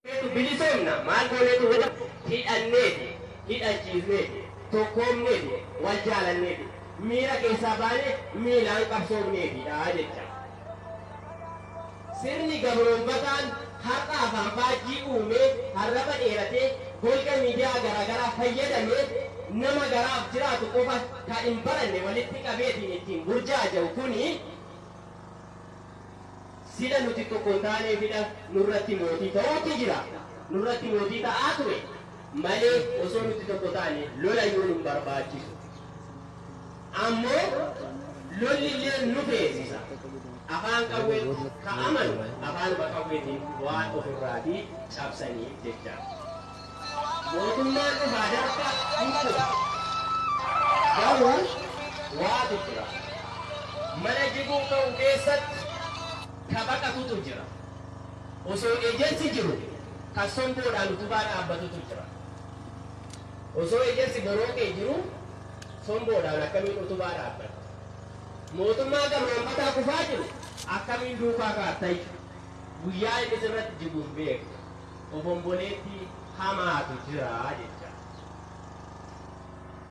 Bilisoomna maal gooneetu hidhanneeti, hidhachiisneeti, tokkoomneeti, wal jaalanneeti, miira keessaa baanee miilaan qabsoofneetidha jecha. Sirni gabroonfataan har'a afaan faajjii uumee, arraba dheeratee, golga miidiyaa garaagaraa fayyadamee, nama garaaf jiraatu qofa kan hin baranne walitti qabeetiin ittiin burjaaja'u kuni, sila nuti tokko hin taaneefidha nurratti mootii ta'uutti jira. Nurratti mootii ta'aa ture malee osoo nuti tokko taane lola iyyuu nun barbaachisu. Ammoo lolli illee nu feesisa. Afaan qawwee ka amanu afaanuma qawweetiin waan ofirraatii cabsaniif jecha. Mootummaan dhufaa darba hin kufa. Garuu waatu jira. Mana jiguu ka'u keessatti ka baqatutu jira. Osoo ejersi jiru ka somboodhaan utubaa dhaabbatutu jira. Osoo ejersi boroo kee jiru somboodhaan akkamiin utubaa dhaabbatta? Mootummaa gabroonfataa kufaa jiru akkamiin duukaa kaattayyu? Guyyaa inni sirratti jiguuf beektu. Obomboleetti hamaatu jira jecha.